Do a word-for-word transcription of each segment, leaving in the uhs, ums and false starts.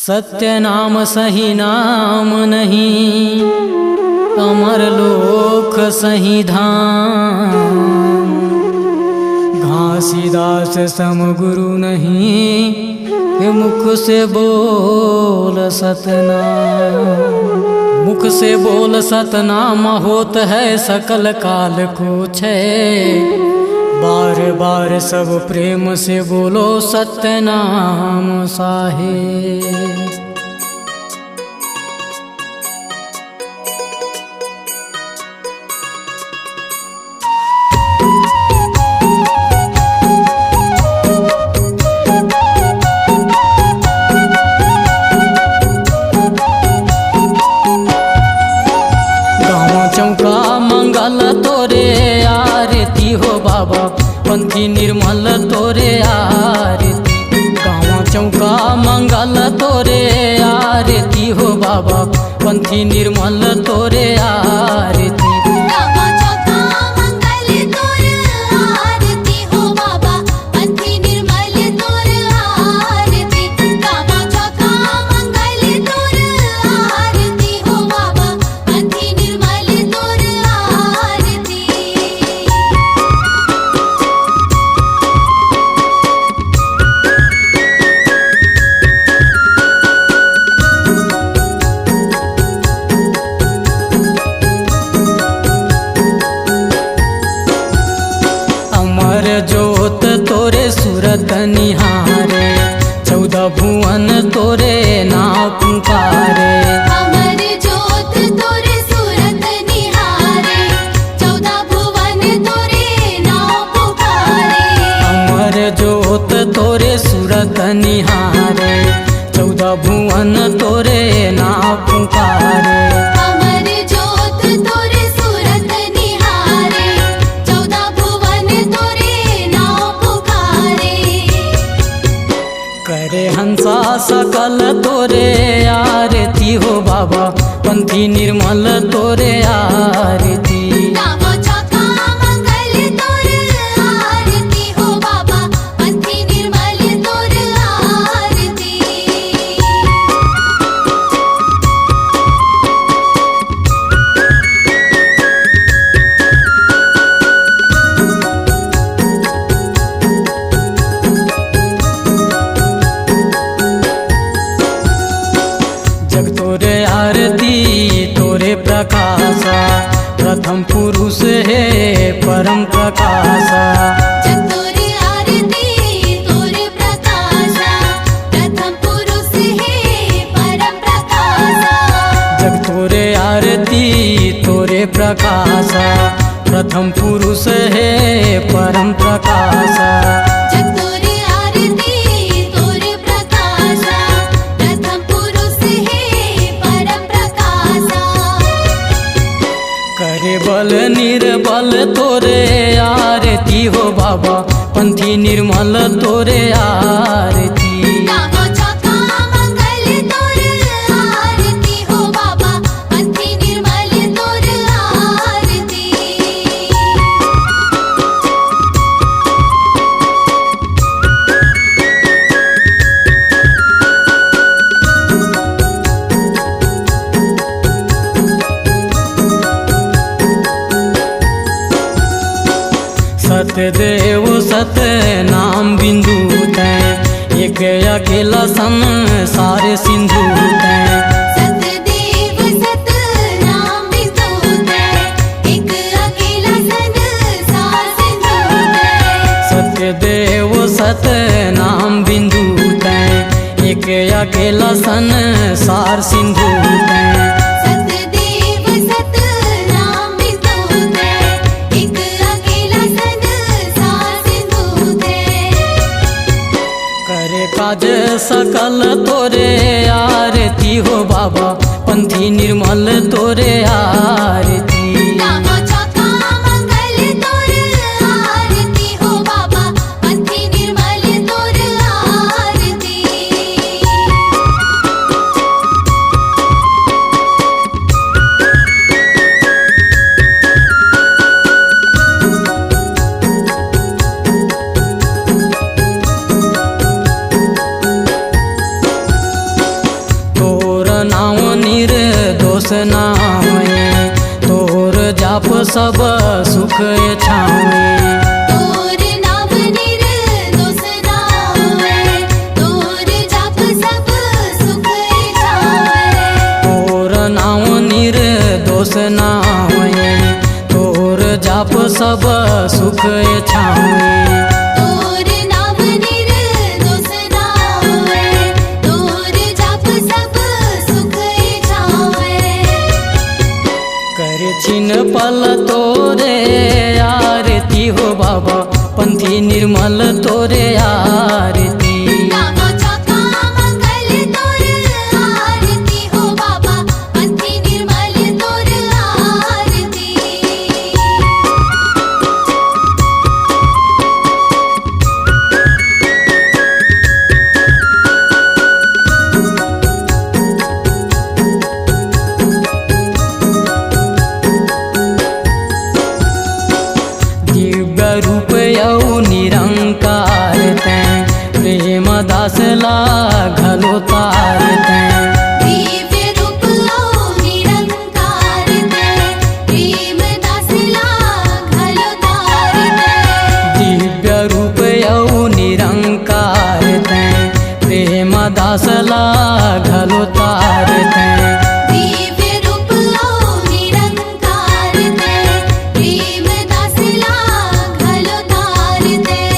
सत्य नाम सही नाम नहीं, अमर लोक सही धाम। घासीदास सम गुरु नहीं, ये मुख से बोल सतनाम। मुख से बोल सतनाम होत है सकल काल को क्षय। बार बार सब प्रेम से बोलो सतनाम साहेब। गाँव चौका मंगल तोरे आरती हो बाबा, पंथी निर्मल तोरे आरती। गाँव चौका मंगल तोरे आरती हो बाबा, पंथी निर्मल तोरे आरती। गाँव चौका मंगल तोरे आरती हो बाबा, पंथी निर्मल तोरे आरती। गाँव चौका मंगल तोरे आरती हो बाबा, पंथी निर्मल तोर आरती। अमर जोत तोरे सूरत निहारे, चौदह भुवन तोरे नाव पुकारे। अमर जोत तोरे सूरत निहारे, चौदह भुवन तोरे नाव पुकारे। अमर जोत तोरे सूरत निहारे, चौदह भुवन तोरे नाव पुकारे। अमर जोत तोरे सूरत निहारे, चौदह भुवन तोरे नाव पुकारे। करे हंसा सकल तोरे आरती हो बाबा, पंथी निर्मल तोरे आरती। गावो चौका मंगल तोरे आरती हो बाबा, पंथी निर्मल तोरे आरती। जग तोरे आरती तोरे प्रकाशा, प्रथम पुरुष हे परम प्रकाशा। जग तोरे आरती तोरे प्रकाशा, प्रथम पुरुष हे परम प्रकाशा। जग तोरे आरती तोरे प्रकाशा, प्रथम पुरुष हे परम प्रकाशा। जग तोरे आरती तोरे प्रकाशा, प्रथम पुरुष हे परम प्रकाशा। करे बल निर्बल तोरे आरती हो बाबा, पंथी निर्मल तोरे आरती। गावो चौका मंगल तोरे आरती हो बाबा, पंथी निर्मल तोरे आरती। सतदेव सतनाम बिंदु तैं, एक अकेला संसार सिंधु तैं। सतदेव सतनाम बिंदु तैं, एक अकेला संसार सिंधु तैं। सतदेव सतनाम बिंदु तैं, एक अकेला संसार सिंधु तैं। सतदेव सतनाम बिंदु तैं, एक अकेला संसार सिंधु तैं। करे काज सकल तोरे आरती हो बाबा, पंथी निर्मल तोरे आरती। गावो चौका मंगल तोरे आरती हो बाबा, पंथी निर्मल तोर आरती। तोर जाप सब सुख छावे। तोर नाम निर्दोष नावे, तोर जाप सब सुख छावे। तोर नाम निर्दोष नावे, तोर जाप सब सुख छावे। तोर नाम निर्दोष नावे, तोर जाप सब सुख छावे। करे छिन पल तोरे आरती हो बाबा, पंथी निर्मल तोरे आरती। गावो चौका मंगल तोर आरती हो बाबा, पंथी निर्मल तोर आरती। दिव्य रूप अउ निरंकार तैं, प्रेम दास ला घलो तार तैं। दिव्य रूप अउ निरंकार तैं, प्रेम दास ला घलो तार तैं। दिव्य रूप अउ निरंकार तैं, प्रेम दास ला घलो तार तैं। दिव्य रूप अउ निरंकार तैं, प्रेम दास ला घलो तार तैं।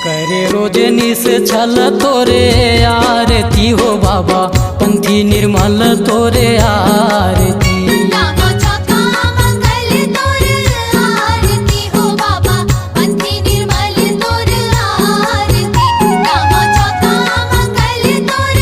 करे रोज निस छल तोरे आरती हो बाबा, पंथी निर्मल तोरे आरती। गावो चौका मंगल तोर आरती हो बाबा, पंथी निर्मल तोर आरती। गावो चौका मंगल तोर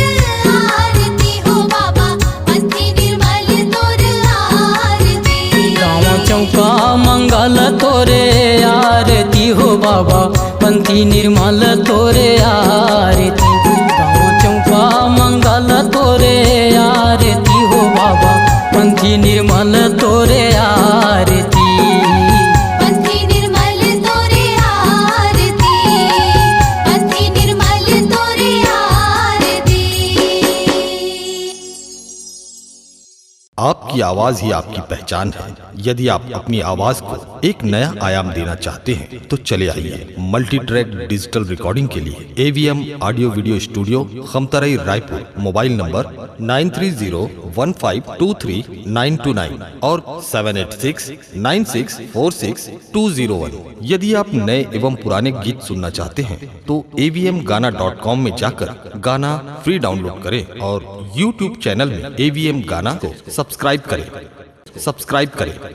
आरती हो बाबा, पंथी निर्मल तोर आरती। गावो चौका मंगल तोरे आरती हो बाबा, पंथी निर्मल तोरे आरती। गावो चौका मंगल तोरे आरती हो बाबा, पंथी निर्मल तोरे आरती। पंथी निर्मल तोरे आरती, पंथी निर्मल तोरे आरती। आपकी आवाज ही आपकी पहचान है। यदि आप अपनी आवाज को एक नया आयाम देना चाहते हैं, तो चले आइए मल्टी ट्रैक डिजिटल रिकॉर्डिंग के लिए AVM audio video studio, Khamtarai, Raipur. Mobile number nine three zero one five two three nine two nine और seven eight six nine six four six two zero one. यदि आप नए एवं पुराने गीत सुनना चाहते हैं, तो एवीएम गाना डॉट कॉम में जाकर गाना फ्री डाउनलोड करें और यूट्यूब चैनल में एवीएम गाना को सब्सक्राइब करें। सब्सक्राइब करें।